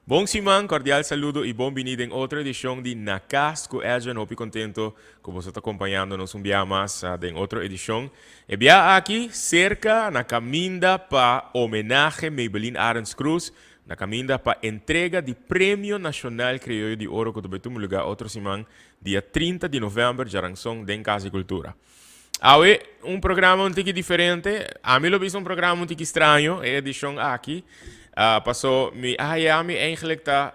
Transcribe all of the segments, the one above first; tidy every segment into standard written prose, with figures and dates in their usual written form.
Bon siman, cordial saludo y bon bini den otro edicion di Na Cas cu Edjean. Hopi contento cu boso ta acompañando nos un bia mas den otro edicion. E bia aki cerca na caminda pa homenahe Maybelline Arends Croes, na caminda pa entrega di Premio Nacional Criollo di Oro cu ta bay tuma lugar otro siman dia 30 di november djaranson den Cas di Cultura. Awe un programa un tiki diferente. Ami lo bisa un programa un tiki straño, e edicion aki. Uh, paso mi a haya mi eigenlijk ta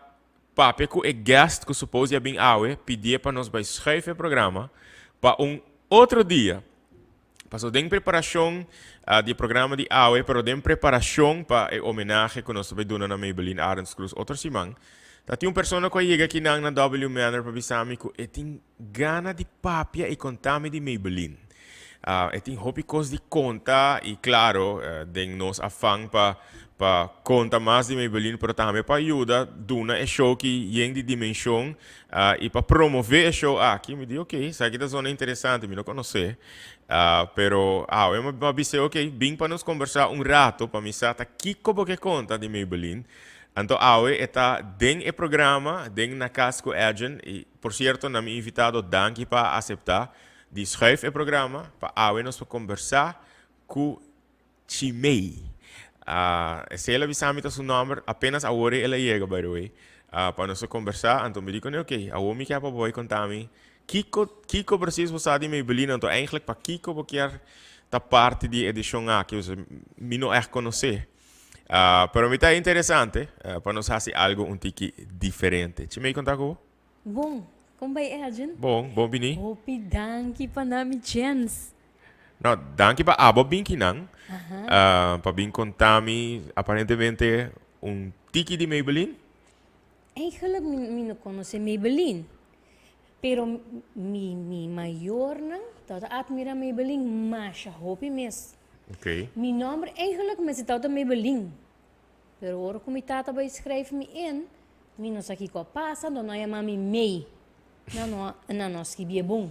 papia ku e guest ku suppose ya bin awe, pidie pa nos bai schuif e programa pa un otro dia. Paso den preparacion uh, di programa di awe, pero den preparacion pa e homenahe ku nos ta bai duna na Maybelline Arends Croes otro siman, ta tin un persona ku a yega akinan na W Manor pa bisa mi ku e tin Gana di papia y conta mi di Maybelline. E tin hopi cos di conta y claro den nos afan pa pa conta mas di Maybelline pero tambe pa yuda duna e show ki yen di dimension y pa promove e show aki. Mi di ok, esaki ta zona interesante, mi no conoce pero awe mi a bis'e ok bin pa nos conversa un rato pa mi sa ta kico bo ke conta di Maybelline. Anto awe e ta den e programa den Na Cas cu Edjean y Por cierto na mi invitado danki pa a acepta di schuif e programa pa awe nos por conversa cu Chimey. Esey el a bisa mi ta su nomber apenas awor el a yega by the way pa nos a conversa anto mi di cune ok awor mi kier pa bo bay conta mi kico kico precies bo sa di Maybelline anto eigenlijk pa kico bo kier ta parti di e edicion aki pasobra mi no echt conoce. Pero mi ta interesante pa nos haci algo un tiki diferente. Chimey con ta cu bo? Bon, con bay Edjean? Bon, bon bini. Hopi danki pa na mi chens. No, danki pa abo bin kinan. Pa bin conta mi aparentemente un tiki di Maybelline. Eigenlijk mi, mi no conoce Maybelline. Pero mi, mi mayornan tabata admira Maybelline masha hopi mes. Ok. Mi nomber eigenlijk mester tabata Maybelline. Pero ora ku mi tata bai skrijf mi in, mi no sa kiko a pasa, anto nan a yama mi May. Nan no a, nan no a skibié bon.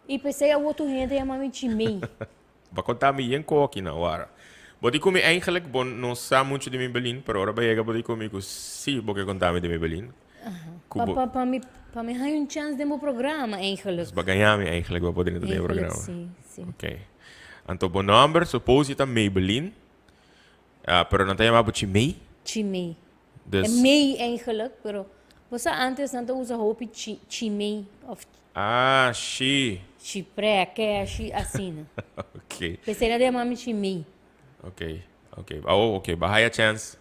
I p'esei awor tur hende ta yama mi Chimay. Bo a konta mi yen koki na ora. Bo di ku mi eigenlijk bo no sa muchu di Maybelline, pero ora bo yega bo di ku mi ku si bo ke konta mi di Maybelline. Ku Pa, bo. pa, pa mi, pa mi haña un chèns den bo programa eigenlijk. Dus bo a gaña mi eigenlijk bo por drenta den e Eigenlijk programa. si, si. Ok. Anto bo nòmber suppose ta Maybelline. Ah, pero nan ta yama bo Chimay? Chimay. Dus. E May eigenlijk, pero bo sa antes nan ta usa hopi chi, Chimay of. Ah, shi. Chiprè, keshi, asina. Ok. P'esei nan ta yama mi Chimay. Ok, ok. Oh, ok, bo a haya chance.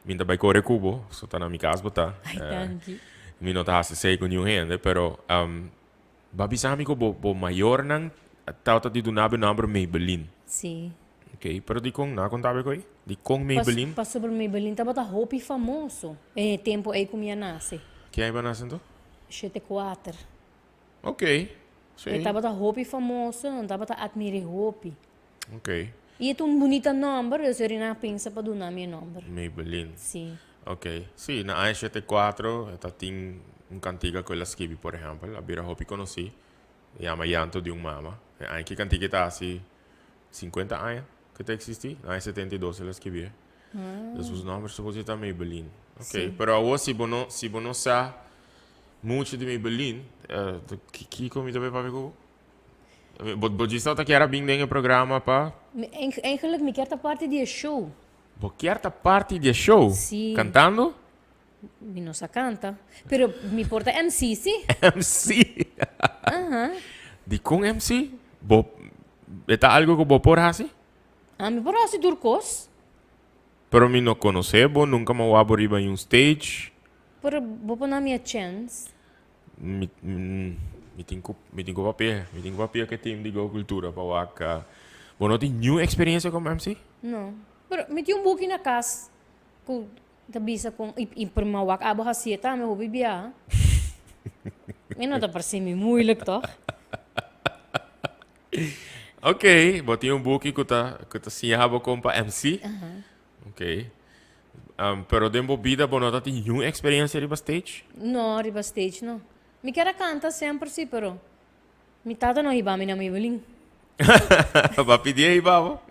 Mi ta bai kore ku bo, so ta na mi kas bo ta. Ai, danki. Mi no ta hasi esei ku niun hende, pero bo a bisa mi ku bo bo mayornan tabata di duna bo e nòmber Maybelline. Si. Ok, pero dikon nan a konta bo koe? Dikon Maybelline? Pasobra Maybelline tabata hopi famoso den e tempu ei ku mi a nase. Ki aña bo a nase anto? Shete kuater. Ok, si. E tabata hopi famoso, nan tabata atmir'é hopi. Ok. I e ta un bunita nòmber, dus eri nan a pensa pa duna mi e nòmber. Maybelline. Si. Ok, si, na aña shete kuatro e ta tin un kantiga ku el a skibi, por ehèmpel, a bira hopi konosí, e yama Llanto di un Mama. E aña ki kantiga ta hasi 50 aña ku ta eksistí, na aña 72 el a skibié. Dus bo nòmber suposo ta Maybelline. Ok, Si. pero awor si bo no, si bo no sa muchu di Maybelline, kiko mi ta bay papia ku bo? Bo, bo djis tabata kier a bin den e programa pa. Mi, eigenlijk mi kier ta parti di e show. Bo kier ta parti di e show? Si. Kantando? Mi no sa kanta, pero mi por ta MC si. MC? Aha. Dikon MC? Bo, e ta algo ku bo por hasi? Ah, mi por hasi tur kos. Pero mi no konosé bo, nunka mi a wak bo riba un stage. Pero bo por na mi e chèns. Mi, mi tin ku, mi tin ku papia, mi tin ku papia ku e team di Go Cultura pa wak. Bo no tin niun eksperensia komo MC? No, pero mi tin un buki na kas ku Ta bisa con y y prima wak abo hacié tambe hopi biaha. Mi no ta parse mi moeilijk toch? Ok, bo tin un buki ku ta ku ta siña bo kon pa MC. Ok. Pero den bo bida bo no ta tin niun experiencia riba stage? No, riba stage no. Mi kier a canta semper si, pero mi tata no a hiba mi na Maybelline. Bo a pidié hiba bo?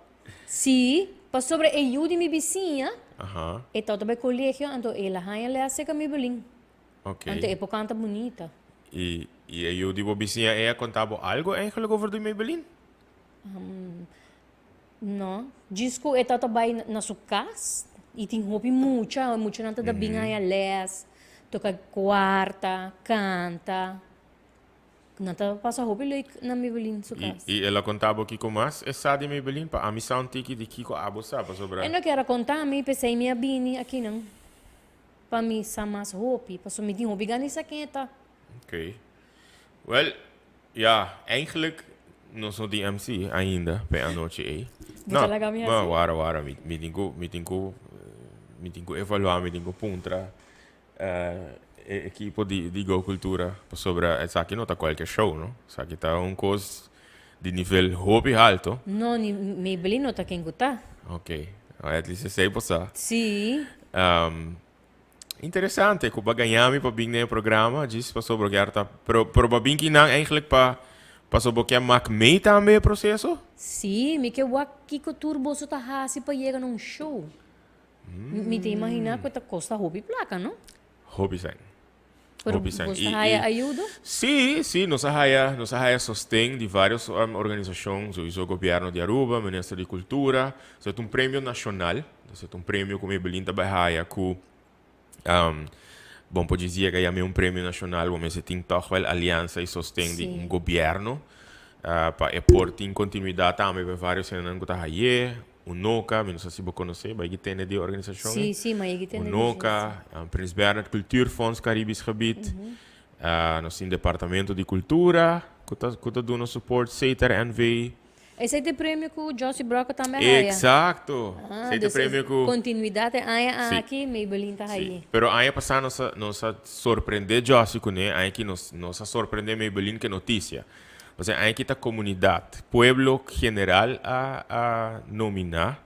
Si, pasobra e yu di mi bisiña. Aha. E tabata bai colegio, anto el a haña les cerca Maybelline. Ok. Anto e por canta bunita. Y, y e yu di bo bisiña ey a conta bo algo eigenlijk over di Maybelline? No. Djis cu e tabata bai na su cas y tin hopi mucha, e muchanan ta bin haña les, toca cuarta, canta. Nan ta pasa hopi leuk na Maybelline su Y, cas. y el a conta bo kico mas e sa di Maybelline? Pa ami sa un tiki di kico abo sa, pasobra. E no kier a conta mi, p'esey mi a bini akinan. Pa mi sa mas hopi, pasobra mi tin hopi gana di sa ken e ta. Ok. Wel, ja, eigenlijk nos no tin MC ainda p'e anochi ei. Bo ta laga mi No, hasi? wara, wara, mi, mi tin ku, mi tin ku, mi tin ku evaluá, mi tin ku puntra e ekipo di, di Go Cultura pasobra esaki no ta kualke show, no? Esaki ta un kos di nivel hopi halto. No, ni Maybelline no ta ken ku ta. Ok, at least esei bo sa. Sí. Interesante ku bo a gaña mi pa bin den e programa djis pasobra bo kier ta, pero, pero bo a bin kinan eigenlijk pa pasobra bo kier mak mee tambe e proseso? Sí, mi ke wak kiko tur boso ta hasi pa yega na un show. Mi ta imagina ku e ta kosta hopi plaka, no? Hopi sèn. Pero Hopi sèn. bos I, ta haya i, ayudo? sí, sí, nos a haya, nos a haya sosten di varios organisashon, souiso Gobierno di Aruba, Minister di Cultura. So e ta un premio nashonal, dus e ta un premio ku Maybelline ta bai haya ku, bon por djis yega yam'é un premio nashonal, bo mester tin tòg wèl aliansa i sosten di un gobierno, pa e por tin kontinuidat tambe pa e varios hendenan ku ta hay'é. Unoca, mi no sa si bo conoce, bay ki tende di e organisacion Sí, ei. sí, ma yegi tende di Unoca, sí. Prins Bernhard Cultuurfonds Caribisch Gebied, nos tin Departamento di Cultura cu ta cu ta duna support, Ceter NV. Esey ta e premio cu Jossy Broca tambe a haya? Exacto! Ah, Esey ta e dus premio cu. Continuidad e aña Sí. aki Maybelline ta Sí. haye. Pero aña pasa nos a nos a sorprende Jossy cune, aña aki nos nos a sorprende Maybelline cu e noticia. Osea, aña ta komunidat, pueblo general a a nominá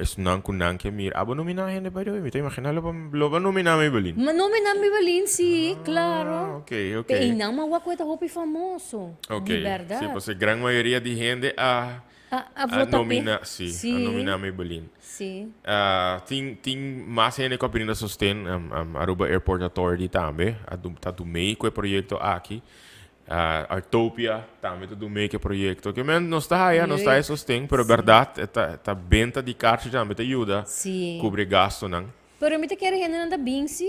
esnan ku nan ke mira. Abo nominá hende by the way? Mi ta imaginá lo bo lo bo nominá Maybelline. Ma nominá Maybelline, sí, klaro. Ah, ok, ok. Pe einan ma wak ku e ta hopi famoso. Ok, Di bèrdat. sí, pasobra gran mayoria di hende a A a a vota p'e. nominá, sí, a Sí. nominá Maybelline. Sí. Tin tin mas hende ku a brinda sosten, Aruba Airport Authority tambe a ta dumei ku e proyekto aki. Artopia tambe ta dun mee ku e proyekto. Ke men nos ta haya, nos ta haya sosten, pero bèrdat e ta ta benta di karchi tambe ta yuda kubri e gastunan. Pero mi ta kere hendenan ta bin si.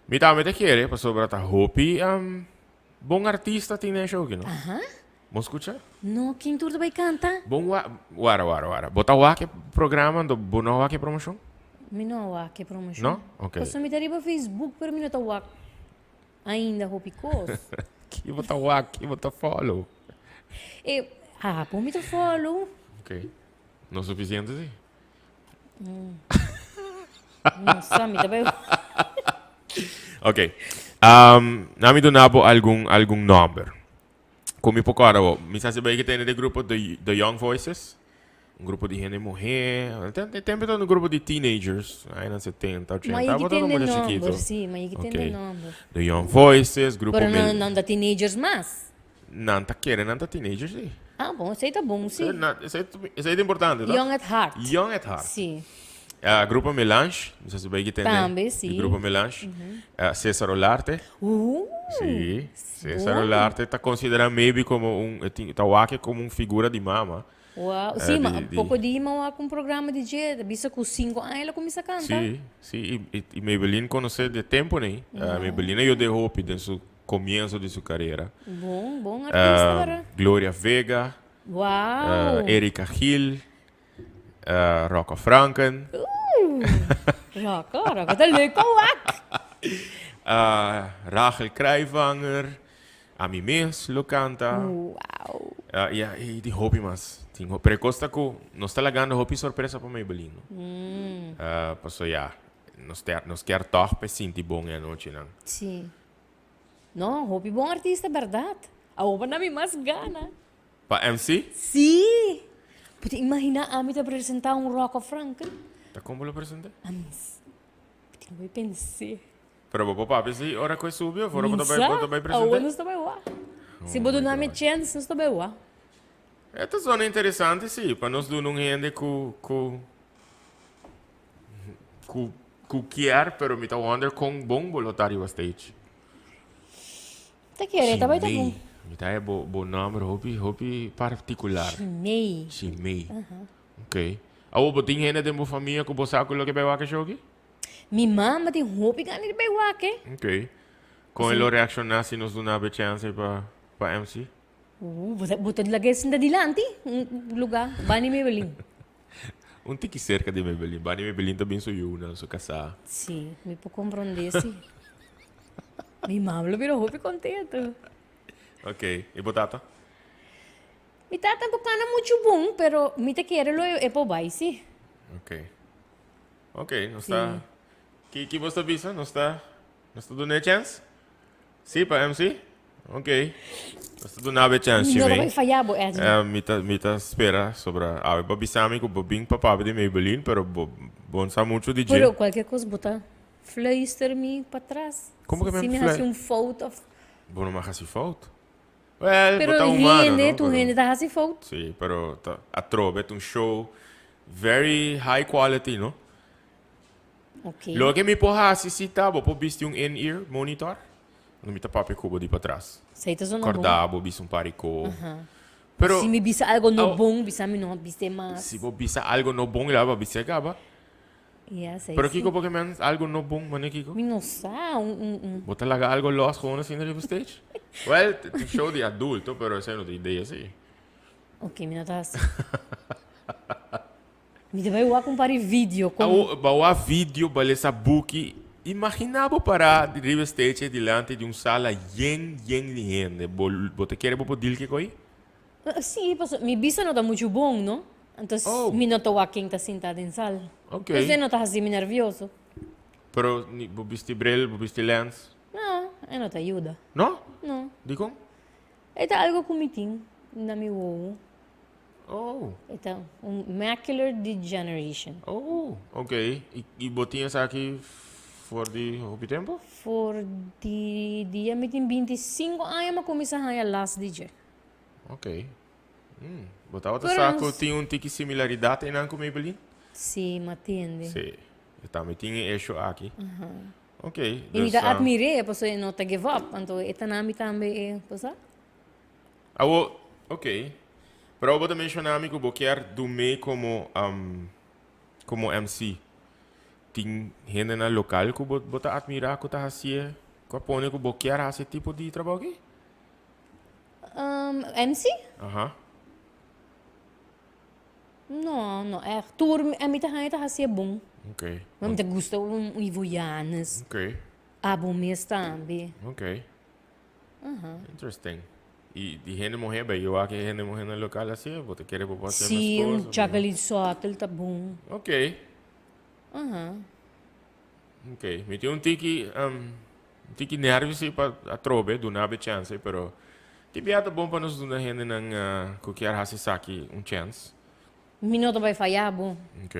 Mi tambe ta kere pasobra ta hopi bon artista tin den e show aki no. Bo skucha? No, ken tur ta bai kanta? Bon wa, wara wara wara. Bo ta wak e programa anto bo no a wak e promoshon? Mi no a wak e promoshon. No? Ok. Pasobra mi ta riba Facebook pero mi no ta wak. Ainda hopi kos. Ki bo ta wak, ki bo ta follow? E, ah, bo mi ta follow. Ok. No suficiente si? No sa, mi ta bai. Ok. Um, na mi duna bo algun, algun nomber. Ku mi por kòrda bo, mi sa si bo a tende di grupo The, The Young Voices. Un grupo di hende muhé. Tem, tem tempo un grupo di teenagers, añanan 70, 80. Ma Tabata tende mucha nomber, chiquito. sí, ma yigi tende Ok. nomber. The Young Voices, grupo Pero no, Mil. nan ta teenagers mas. Nan ta kere nan ta teenagers, sí. Ah, bon, esei ta bon, sí. Na, esei, esei ta importante, toch? Young at heart. Young at heart. Sí. Grupo Melange, no sé si bay tende. Tambe, sí. Grupo Melange. Cesar Olarte. Sí, Cesar Bon. Olarte ta considera maybe como un, e tin, ta wak como un figura di mama. Wow, sí, ma poco di ma wak un programa di dje, ta bisa cu 5 aña el a cuminsa canta. Sí, sí, y, y, y Maybelline conoce de tempo nei. Maybelline a yuda hopi den su comienzo di su carera. Bon, bon artista, verdad? Gloria Vega. Wow. Erika Gil. Rocco Franken. Rocco, Rocco ta leuk pa wak. Rachel Krijvanger. Ami mes lo canta. Wow. Ya, y tin hopi mas. Tin hopi. Pero e cos ta cu nos ta lagando hopi sorpresa pa Maybelline, no? Paso ya, nos ter, nos kier tog pa e sinti bon e anochinan. Sí. No, hopi bon artista, berdad. Awor pa na mi mas gana. Pa MC? Sí! Bo ta imagina ami ta presenta un Rocco Franken? Ta con bo lo presenta? Ami bo tin ku pens'é. Pero bo por papia si ora ku e subi of ora bo ta bai Minsa, bo ta bai presenta? awor nos ta bai wak. Si bo duna mi chèns nos ta bai wak. E ta zona interesante si, pa nos duna un hende ku ku. Ku ku kier, pero mi ta wonder kon bon bo lo ta riba stage. Ta kere, ta bai ta bon. Mi ta e bo bo nomber hopi hopi particular. Shimei. Shimei. Ok. Awo bo tin hende den bo famia ku bo sa ku loke bai wak e show aki? Mi mama tin hopi gana di bai wak e. Ok. Kon e lo reakshoná si nos duna bo e chance pa pa MC? Bo ta bo ta laga e sinta dilanti un luga bani Maybelline. Un tiki serka di Maybelline. Bani Maybelline ta bin su yunan, su kasá. Sí, mi por komprondé sí. Mi mama lo bira hopi kontento. Ok, i bo tata? Mi tata bo kana muchu bon, pero mi ta kere lo e por bai sí. Ok. Ok, nos ta... Ki, ki bo ta bisa? Nos ta, nos ta duna e chèns? Sí, pa MC? Ok. Nos ta duna bo e chèns, Mi no ta Chimei. bai faya bo, Edwin. Eh, mi ta, mi ta spera sobra awe bo bisa mi ku bo bin pa papia di Maybelline, pero bo, bo no sa muchu di dje. Pero kualkier kos bo ta fluister mi patras. Komo ke Si men mi hasi flui? un fout of... Bo no mag hasi fout. Well, bo Pero ta humano, hende, no? tur Pero hende ta hasi fout. Sí, pero ta atrobe ta un show very high quality, no? Ok. Loke mi por hasi si ta, bo por bisti un in-ear monitor. Ando mi ta papia ku bo di patras. Esei ta zona bon. Korda bo bisa un par di ko. Pero Si mi bisa algo no Aw. bon, bisa mi no bis'é mas. si bo bisa algo no bon, la bo bis'é kaba. Ya, esei Pero si. kiko bo ke men algo no bon, mane kiko? Mi no sa, un, un, un. Bo ta laga algo los gewoon asina riba stage? Well, ta un show di adulto, pero esei no ta idea si. Ok, mi no ta hasi. Mi ta bai wak un par di video kon. Awo, bo a wak video, bo a lesa buki. Imagina bo para riba stage dilanti di un sala yen yen di hende. Bo, bo ta kere bo por deal kiko ei? Sí, pasobra mi bista no ta muchu bon, no? Entonces, Oh. mi no ta wak ken ta sinta den sal. Ok. Entonces, e no ta hasi mi nervioso. Pero ni, bo bisti bril, bo bisti lens? No, e no ta yuda. No? No. Dikon? E ta algo ku mi tin na mi wowo. Oh. E ta un macular degeneration. Oh, ok. I, i bo tin esaki for di hopi tempo? For di dia mi tin 25 aña mi a kuminsá haña las di dje. Ok. Mm. Bo tabata Pero sa ku nos- tin un tiki similaridat einan ku Maybelline? Sí, mi a tende. Sí. E tambe tin e issue aki. Ok. I mi Dus, ta ah, admir'é pasobra e no ta give up. Anto e ta na mi tambe e cosa. Awo, ok. Pero bo ta menciona mi cu bo kier dum'é como, um, como MC. Tin hendenan local cu bo, bo ta admira cu ta hacié, cu a pone cu bo kier haci e tipo di trabou aki? Um, MC? Aha. No, no echt. Tur mi, mi ta haña ta hacié bon. Ok. Ma mi ta gusta un Ivo Janes. Ok. Abo mes tambe. Ok. Interesting. Y di hende muher, bay yo wak e hende muher na local así, bo ta kere bo por hacer Sí, mes un cos? Jacqueline Sottel ta bon. Ok. Aha. Ok. Mi tin un tiki, um, un tiki nervio sí pa atrobe, duna be chance, pero tin bia ta bon pa nos duna hendenan uh, ku kier hasi esaki un chance. Mi no ta bay faya bo. Ok.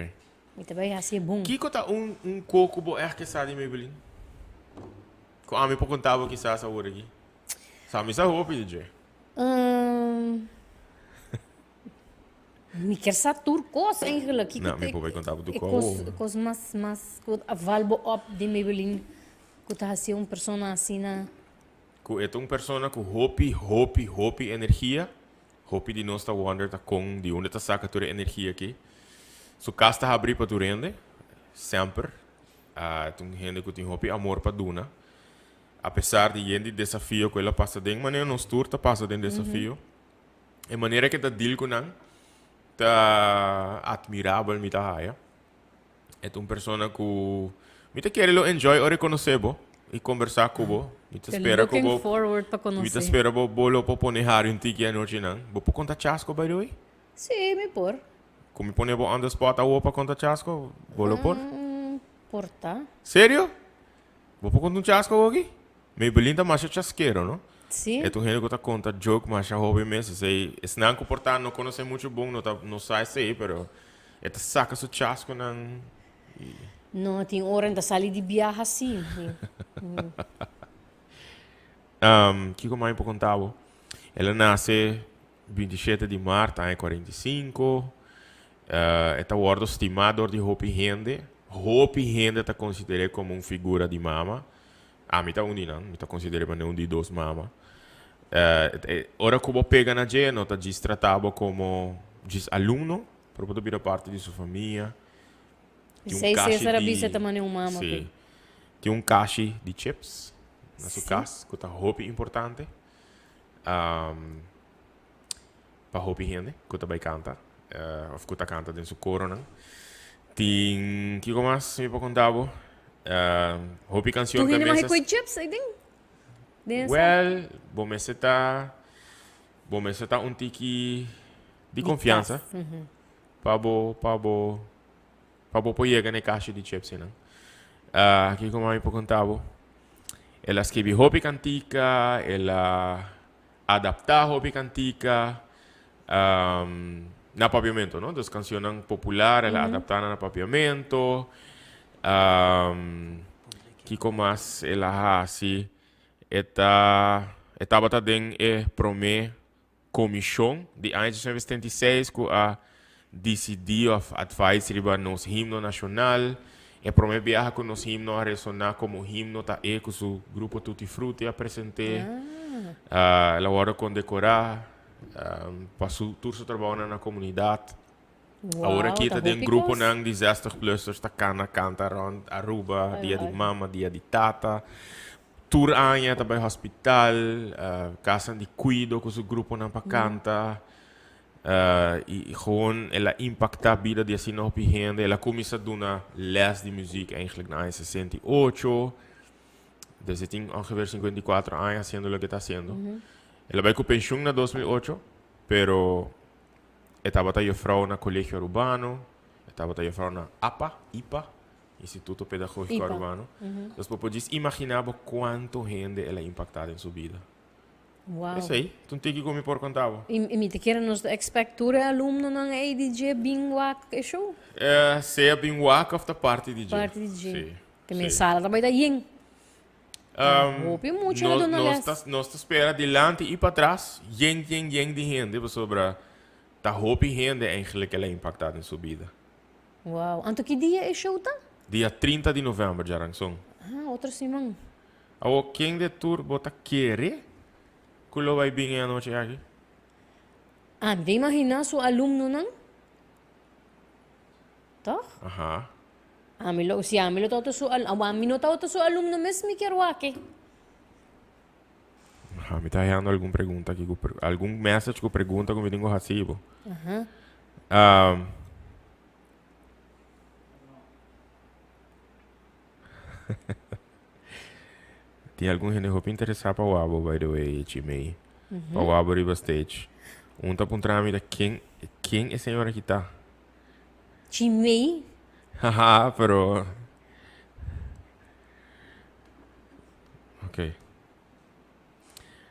Mi ta bay hasi e bon. Kiko ta un, un ko ku bo ègt ke sa di Maybelline? Ku ami por konta bo kisas awor aki. Sa mi sa hopi di dje. Um, mi kier sa tur kos eigenlijk. Kiko No, mi por bai konta bo tur e kos kos, awor. kos mas, mas ku a val bo op di Maybelline ku ta hasi un persona asina. Ku e ta un persona ku hopi, hopi, hopi energia. Hopi di nos ta wonder ta kon di unda ta saka tur e energia aki. Su kas ta habri pa tur hende, semper. Ta un hende ku tin hopi amor pa duna. Apesar di yen di desafio ku el a pasa den, manera nos tur ta pasa den desafio, e manera ku e ta deal ku nan ta admirabel mi ta haya. E ta un persona ku mi ta kere lo enjoy ora e konosé bo i kombersá ku bo. Mi ta spera ku Looking bo forward pa mi konosé. ta spera bo bo lo por pone hari un tiki anochinan. Bo por konta chasko by the way? Sí, mi por. Ku mi pone bo on the spot awo pa konta chasko, bo lo por? Por ta. Serio? Bo por konta un chasko awo aki? Maybelline ta masha chaskero, no? Sí. E ta un hende ku ta konta joke masha hopi mes. Esei, esnan ku por ta no konosé muchu bon, no ta, no sa esei, pero e ta saka su chaskonan i. No, tin ora e ta sali di biaha sí. Kiko mas mi por konta bo? El a nase 27 di maart aña 45. E ta wordo stima dor di hopi hende. Hopi hende ta consider'é como un figura di mama. Ami ta un di nan, mi ta consider'é manera un di dos mama. Ora cu bo pega na dje, no ta djis trata bo como djis alumno, pero bo ta bira parti di su famia. Tin un Esei kashi Cesar a di bisa ta manera un mama Sí. pe. Tin un kashi di chips na su Sí. kas ku ta hopi importante pa hopi hende ku ta bai kanta òf ku ta kanta den su koronan. Tin kiko mas mi por konta bo? Hopi kansion Tur hende tambe mag sa koe chips ei den? Den esa? Wèl, bo mester ta bo mester ta un tiki di Di konfiansa. kas. Pa bo, pa bo, pa bo por yega na e kashi di chipsinan. Kiko mami por konta bo? El a skibi hopi kantika, el a adaptá hopi kantika na papiamento, no? Dus kansionnan popular el a adaptá nan na papiamento. Kiko mas el a hasi? E ta, e tabata den e promé Komishon di aña 1976 ku a disidí òf advise riba nos himno nashonal. E promé biaha ku nos himno a resoná komo himno ta e ku su grupo Tutti Frutti a present'é. El a wòrdu kondekorá pa su tur su trabounan na komunidat. Awor Wow, aki ta ta den hopi kos. gruponan di zestig plussers ta kana kanta rònt Aruba, dia di mama, dia di tata. Tur aña ta bai hospital, kasnan di kuido ku su gruponan pa kanta. I gewoon el a impaktá bida di asina hopi hende. El a kuminsá duna lès di muzik eigenlijk na aña 68. Dus e tin ongeveer 54 aña hasiendo loke e ta hasiendo. El a bai ku penshun na 2008, pero e tabata jufrou na Colegio Arubano, e tabata jufrou na apa, ipa. Instituto Pedagógico IPA. Arubano. Dus bo por djis imaginá bo kuantu hende el a impaktá den su bida. Wow. Esei, ta un tiki ku mi por konta bo. I, i mi ta kere nos ta expect tur e alumnonan ei di dje bin wak e show. Eh, sea bin wak of ta parti di dje. Parti di dje. Sí, Te men sí. sala ta bai ta yen. Hopi mucha Nos, na duna nos les. ta, nos ta spera dilanti i patras yen, yen, yen di hende pasobra ta hopi hende eigenlijk el a impaktá den su bida. Wow, anto ki dia e show ta? Dia 30 di november djaranson. Ah, otro siman. Awor ken de tur bo ta kere ku lo bai bin e anochi aki? Ah, mi ta imagina su alumnonan. Toch? Aha. Ami lo, si ami lo tabata su al, ami no tabata su alumno mes mi kier wak e. Aha, mi ta hayando algun pregunta aki ku, algun message ku pregunta ku mi tin ku hasi bo. Aha. Tin algun hende hopi interesá pa wak bo, by the way, Chimei. Pa wak bo riba stage. Un ta puntra mi ta ken, ken e señora aki ta? Chimei? Haha, pero... Ok.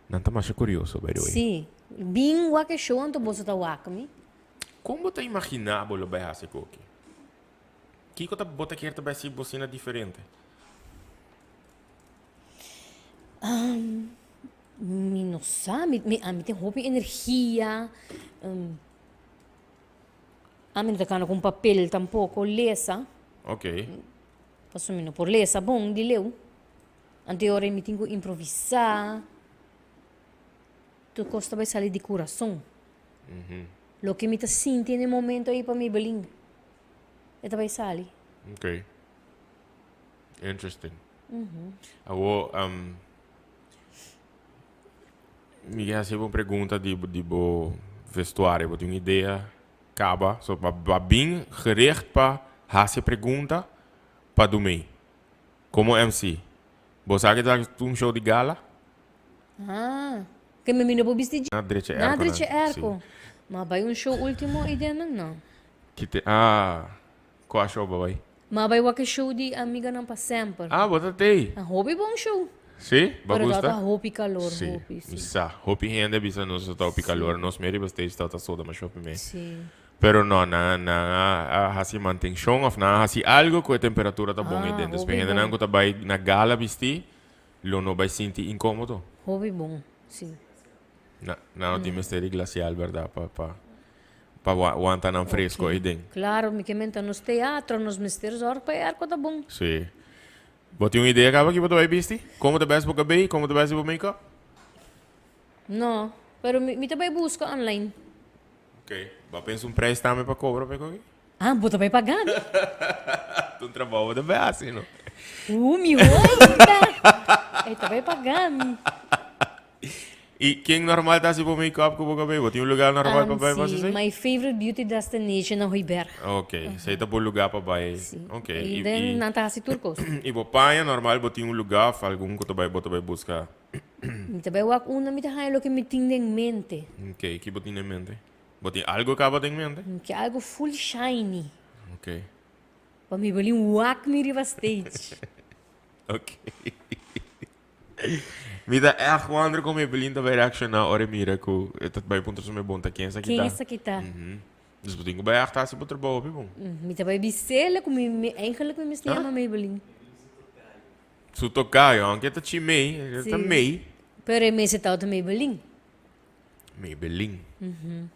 Nan ta masha curioso, by the way. Sí. Bin wak e show anto boso ta wak mi. Kon bo ta imaginá bo lo bai hasi koki? Kiko ta bo ta kier ta bai hasi bo asina diferente? Mi no sa, mi mi ami tin hopi energia, ami no ta kana ku un papel tampoko lesa. Ok. Pasobra mi no por lesa bon di leu. Anto e ora mi tin ku improvisá. Tur kos ta bai sali di kurason. Loke mi ta sinti na e momento ei pa Maybelline, e ta bai sali. Ok. Interesting. Awor, mi ke hasi bo un pregunta di di bo vestuario. Bo tin un idea kaba? So, bo a bin gericht pa hasi e pregunta pa Dumey. Komo MC, bo sa ke ta un show di gala? Ah, ke mi no por bisti Na drecha Na airco drecha nan, airco. si. Ma bai un show ultimo idea nan no. Kite, ah, kua show bo bai? Ma bai wak e show di Amiganan pa Semper. Ah, bo ta tei? A hopi bon show. Si? Bo Pero gusta? tabata hopi calor, Si, hopi, si. mi sa. Hopi hende a bisa nos ta hopi calor. Nos me riba stage tabata soda masha hopi me. Si. Pero no, nan, nan a, a hasi mantencion of nan a hasi algo cu e temperatura ta bon Ah, eden. Dus hopi pa hendenan bon. cu ta bai na gala bisti, lo no bai sinti incomodo. Hopi bon, si. Na, nan no tin mester di glacial, berdad, pa, pa. Pa wanta nan fresco Ok. ei den. Claro, mi ke menta nos teatro, nos mester zorg pa e airco ta bon. Sí. Bo tin un idea caba ki bo ta bay bisti? Como ta best bo cabey? Como ta best bo make-up? No, pero mi, mi ta bay busca online. Ok. Bo a pensa un prijs tambe pa cobra pa e koki? Ah, bo ta bay paga mi? Ta un trabou bo ta bay haci, no? Mi hoita! E ta bay paga mi. Y ken normal ta haci bo make-up cu bo cabey? Bo tin un lugar normal pa bay pa haci Si, esey? my favorite beauty destination na Hooiberg. Ok, esey ta bo lugar pa bay. Si. Ok, Y y, den y nan ta haci tur cos. y bo paña normal bo tin un lugar of algun cu ta bay bo ta bay busca? Mi ta bay wak unda mi ta haya loke mi tin den mente. Ok, ki bo tin den mente? Bo tin algo caba den mente? Mi ke algo full shiny. Ok. Pa mi bali un wak mi riba stage. Ok. Mi ta echt wonder con Maybelline ta bay reacciona ora e mira cu e ta bay puntra su me bon ta ken esaki Ken ta. esaki ta? Dus bo tin cu bay echt haci bo trabou hopi bon. Mi ta bay bisele cu mi mi eigenlijk mi mester yama Maybelline. Su tocayo, aunke e ta Chimay, e ta May. Pero e mester ta Maybelline. Maybelline.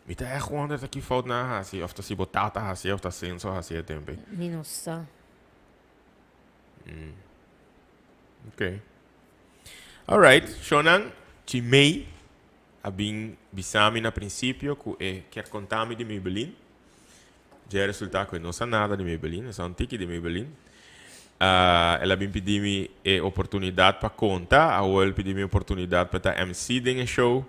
Mi ta echt wonder ta ki fout nan a haci of ta si bo tata a haci of ta Senso a haci e tempo ey. Mi no sa. Ok. Alright, shownan, Chimay a bin bisa mi na principio cu e kier conta mi di Maybelline. Dje a resulta cu e no sa nada di Maybelline, e sa un tiki di Maybelline. El a bin pidi mi e oportunidad pa conta, awor el pidi mi oportunidad pa ta MC den e show.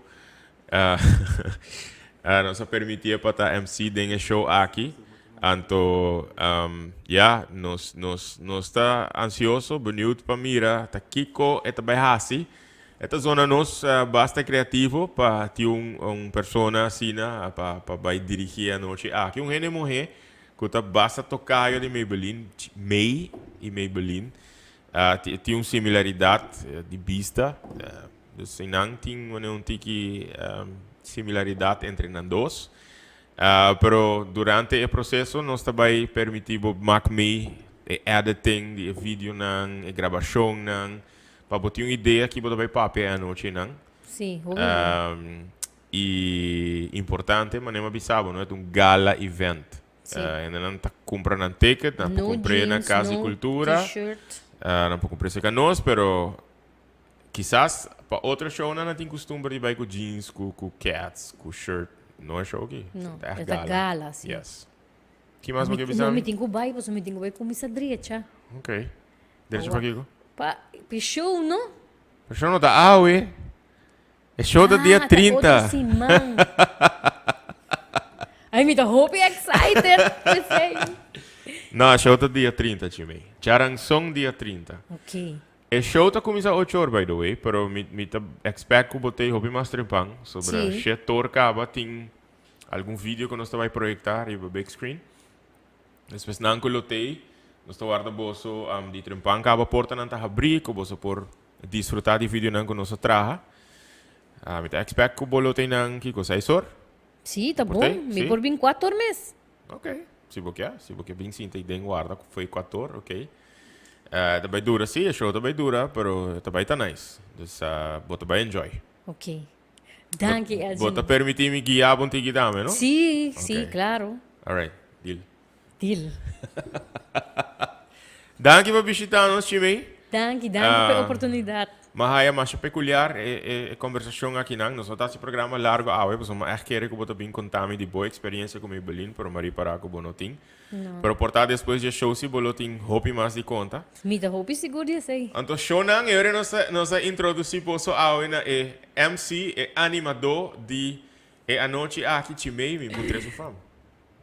Nos a permitié pa ta MC den e show aki. Anto, ya, nos, nos, nos ta ansioso, benieuwd pa mira ta kiko e ta bai hasi. E ta zona nos basta creativo pa tin un, un persona asina pa, pa bai dirigi e anochi aki. Un hende muhé ku ta basta tocayo di Maybelline, May y Maybelline, tin un similaridad di bista. Dus einan tin manera un tiki similaridad entre nan dos. Pero durante e proceso nos ta bay permiti bo mak mee e editing di e videonan, e grabacionnan, pa bo tin un idea ki bo ta bay papia e anochinan. Sí, hopi bon. Y importante, manera mi a bisa bo, no e ta un gala event. Sí. Hendenan ta cumpra nan ticket, nan por No cumpr'e na jeans, Cas di no Cultura. t-shirt. Nan por cumpr'e cerca nos, pero Kisas pa otro shownan nan tin kustumber di bai ku jeans, ku ku cats, ku shirt. No e show aki. No, Ta echt e ta gala. gala, si. Yes. Ki mas bo ke No, bisa mi mi? tin ku bai, pasobra mi tin ku bai kuminsá drecha. Ok. Drecha pa kiko? Pa e show, no? E show no ta awe. E show ta dia Ah, ta 30. otro siman. Ay, mi ta hopi excited p'esei. No, e show ta dia 30, Chimey. Charanson dia 30. Ok. E show ta cuminsa ocho or by the way, pero mi mi ta expect cu bo ta hopi mas trempan, sobra Sí. shet or caba tin algun video cu nos ta bay proyecta riba big screen. Despues nan cu lo tey, nos ta warda boso di trempan caba portanan ta habri cu boso por disfruta di videonan cu nos a traha. Mi ta expect cu bo lo tey nan kico seis or? Sí, ta Por tey? bon. Mi Sí. por bin cuatro or mes. Ok, si bo ke, si bo ke bin sinta y den warda cu foi cuator, ok. Eh, ta bay dura si, e show ta bay dura, pero ta bay ta nice. Dus bo ta bay enjoy. Ok. Danki, Elgin. Bo ta permiti mi guia bo un tiki tambe, no? Si, si, Ok. claro. Alright, deal. Deal. Danki pa bishita nos, Chimey. Danki, danki pa e oportunidad. M'a haya masha peculiar e e e conversacion akinan. Nos no ta haci programa largo awe, pasobra m'a echt kere cu bo ta bin conta mi di bo experiencia cu Maybelline, pero m'a ripara cu bo no tin. No. Pero por ta despues di e show si bo lo tin hopi mas di conta. Mi ta hopi sigur di esey. Anto shownan e ora nos a nos a introduci boso awe na e MC, e animador di e anochi aki, Chimey, mi puntra su fam.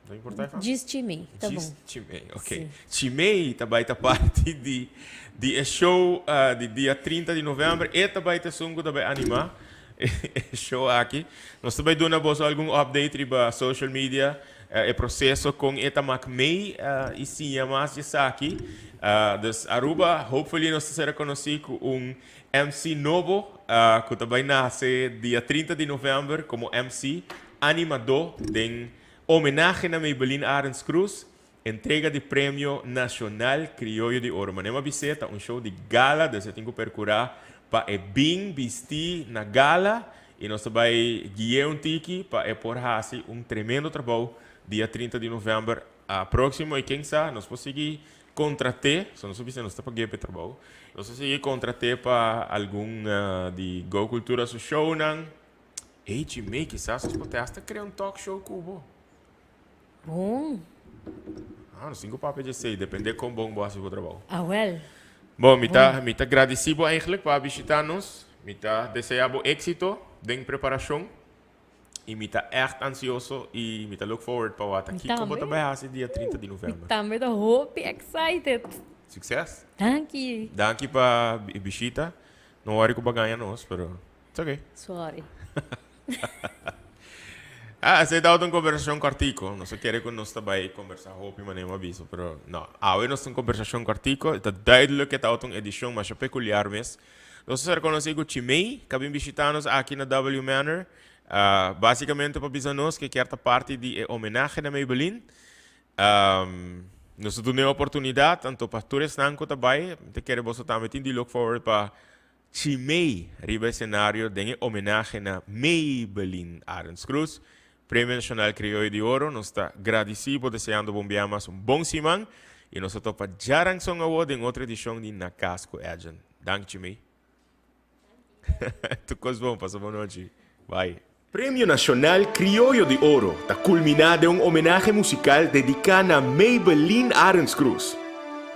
No importa e fam? Djis Chimey, ta bon. Djis Chimey, ok. Sí. Chimey ta bai ta parti di di e show di dia 30 di november. E ta bai ta esun ku ta bai animá e show aki. Nos ta bai duna boso algun update riba social media, e proseso kon e ta mak mei i siña mas di esaki. Dus Aruba, hopefully nos ta ser konosí ku un MC nobo ku ta bai nase dia 30 di november komo MC animadó den Homenahe na Maybelline Arends Cruz, entrega di Premio Nacional Crioyo di Oro. Manera mi a bis'é, ta un show di gala, dus e tin cu percura pa e bin bisti na gala. Y nos ta bay gui'e un tiki pa e por haci un tremendo trabou dia 30 di november proximo y ken sa nos por sigui contrat'e, so nos a bisa nos ta pag'e pa e trabou, nos a sigui contrat'e pa algun di Go Cultura su shownan. Ey Chimey, kisas nos por te hasta crea un talk show cu bo. Bon. Ah, nos tin cu papia djesey, depende con bon bo haci bo trabou. Awel. Bon, mi ta, mi ta gradici bo eigenlijk pa a bishita nos. Mi ta desea bo exito den preparacion. Y mi ta echt ansioso y mi ta look forward pa wak Mi kico bo ta tambe. bay haci dia 30 di Mi november. tambe ta hopi excited. Succes. Danki. Danki pa e bishita. No worry cu bo a gaña nos, pero it's okay. Sorry. Ah, esei tabata un conversacion cortico. Nos a kere cu nos ta bay conversa hopi manera mi a bisa, pero no. Awe nos ta un conversacion cortico. E ta duidelijk cu e tabata un edicion masha peculiar mes. Nos a ser conoci cu Chimey, cu a bin bishita nos aki na W Manor. Ah, basicamente pa bisa nos cu e kier ta parti di e homenahe na Maybelline. Nos ta duna e oportunidad, anto pa tur esnan cu ta bay, mi ta kere boso tambe tin di look forward pa Chimey riba escenario den e homenahe na Maybelline Arends Cruz, Premio Nacional Crioyo di Oro. Nos ta gradici bo deseando bo un bia mas un bon siman y nos ta topa djaranson awo den otro edicion di Na Cas cu Edjean. Danki Chimey. Tur cos bon, pasa bon nochi. Bye. Premio Nacional Crioyo di Oro ta culmina den un homenahe musical dedica na Maybelline Arends Cruz.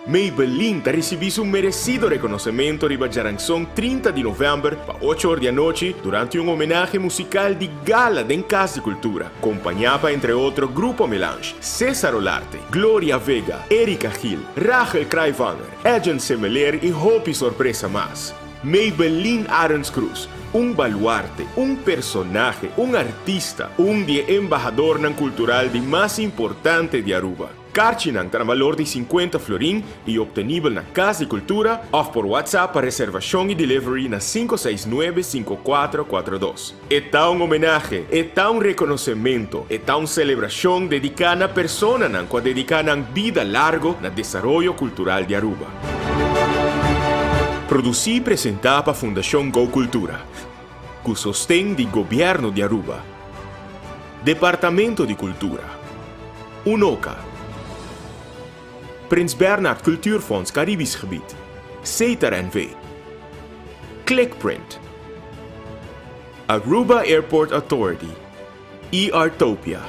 Maybelline ta ricibi su merecido reconocemento riba djaranson 30 di november pa ocho or di anochi durante un homenahe musical di gala den Cas di Cultura, compaña pa entre otro Grupo Melange, Cesar Olarte, Gloria Vega, Erika Gil, Rachel Kraaijvanger, Edjean Semeleer y hopi sorpresa mas. Maybelline Arends Cruz, un baluarte, un personahe, un artista, un di e embahadornan cultural di mas importante di Aruba. Karchinan ta na balor di 50 florin y obtenibel na Cas di Cultura of por WhatsApp pa reservacion y delivery na 569 5442. E ta un homenahe, e ta un reconocemento, e ta un celebracion dedica na personanan cu a dedica nan bida largo na desaroyo cultural di Aruba. Produci y presenta pa Fundacion Go Cultura, cu sosten di Gobierno di Aruba, Departamento di Cultura, UNOCA, Prins Bernhard Cultuurfonds Caribisch Gebied, Setar NV, Clickprint, Aruba Airport Authority, ERtopia.